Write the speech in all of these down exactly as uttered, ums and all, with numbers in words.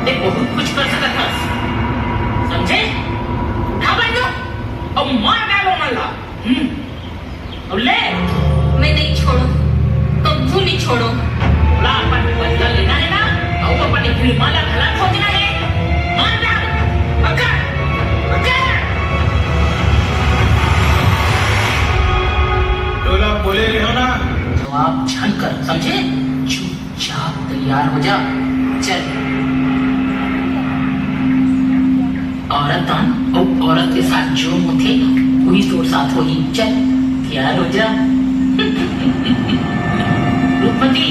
ते बहुत कुछ कर सकत हस, समझे? उठा बंदूक अउ मार डाल ओमन ला। हम्म। अउ ले। मैं नहीं छोड़ो, कभू नहीं छोड़ो। तोला अपन बदला लेना हे ना, अउ अपन ए भीड़मा ला घला खोजना हे। मार डाल। पकड़, पकड़। तोला बोले रेहेंव ना। जवाब झन कर, समझे? चुप चाप तैयार हो जा, चल। औरत अन अउ औरत के साथ जो होथे, उही तोर साथ होही। चल, तैयार हो जा। रूपमती।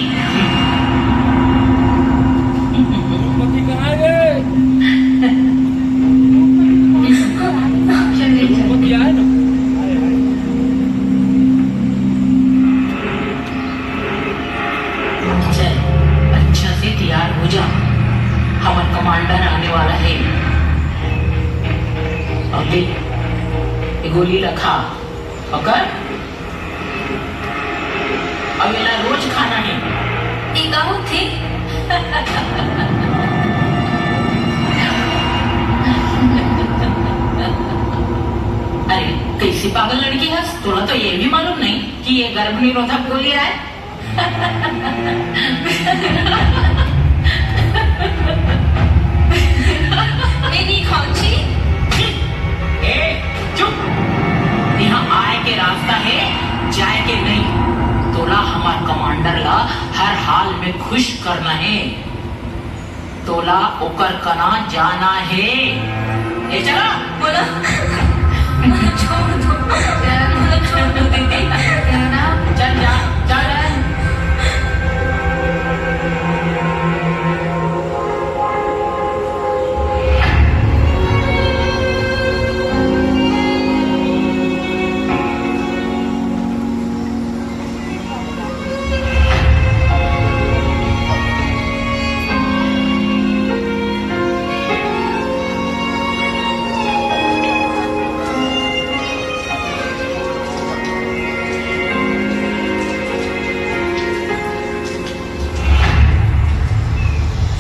रूपमती कहाँ है? चल, ले चल। रूपमती आए ना। चल, अच्छा से तैयार हो जा, हमर कमांडर आने वाला हे। अउ देख, ये गोली रखा, पकड़, अउ एला रोज खाना हे। ये का होथे? अरे, कैसी पागल लड़की हस, तोला तो ये भी मालूम नहीं कि ये गर्भ निरोधक गोली आय। मैं नहीं खाऊं, छी। ए, चुप। यहाँ आए के रास्ता हे, जाए के नहीं। तोला हमार कमांडर ला हर हाल में खुश करना हे। तोला ओकर कना जाना हे। ए, चला। मोला, मोला छोड़ दो। मोला छोड़ दो, दीदी। चल, जा, चल।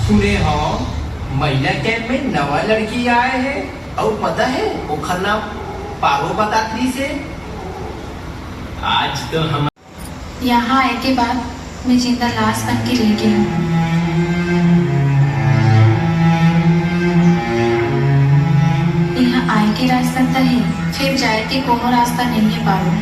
सुने हव, महिला कैंप में नवा लड़की आए हे, अउ पता हे, ओखर नाम पारो बतात रहिस हे। आज तो हम यहाँ आए के बाद मैं जिंदा लाश बन के रह गई हूँ। यहाँ आए के रास्ता त हे, फिर जाए के कोनो रास्ता नहीं हे पारो।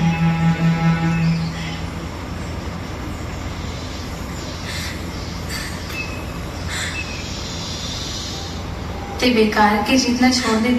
ते बेकार के जिद ला छोड़ दे पारो।